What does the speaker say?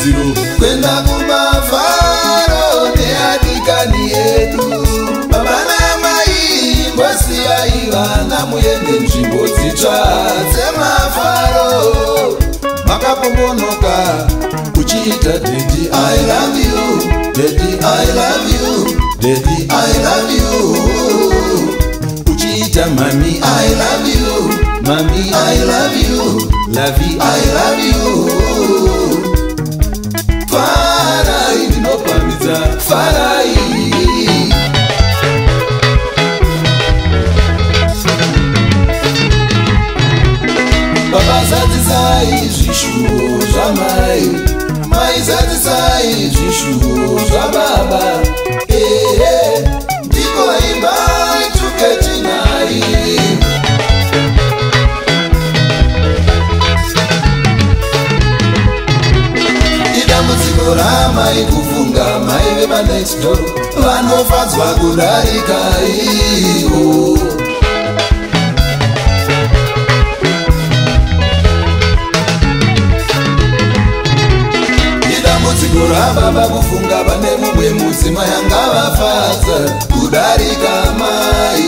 madziro. Kuenda kumafaro neadikani edu. Baba namai imbosiyai vana muende nzvimbo dzitsva dzemafaro. Makapombonoka uchiita daddy I love you, daddy I love you, daddy I love you. Uchiita mummy I love you, mummy I love you, lovey I love you. Farai ndinopamidza farai. Baba zadzisai zvishuwo zvamai, mai zadzisai zvishuwo zvababa. Ehe, ndiko imba ituke chinai. Idambudziko ramai kufunga mai vema next door vanofadzwa kudarika ivo. Idambudziko rababa kufunga vane mumwe mudzimai angavafadza kudarika mai.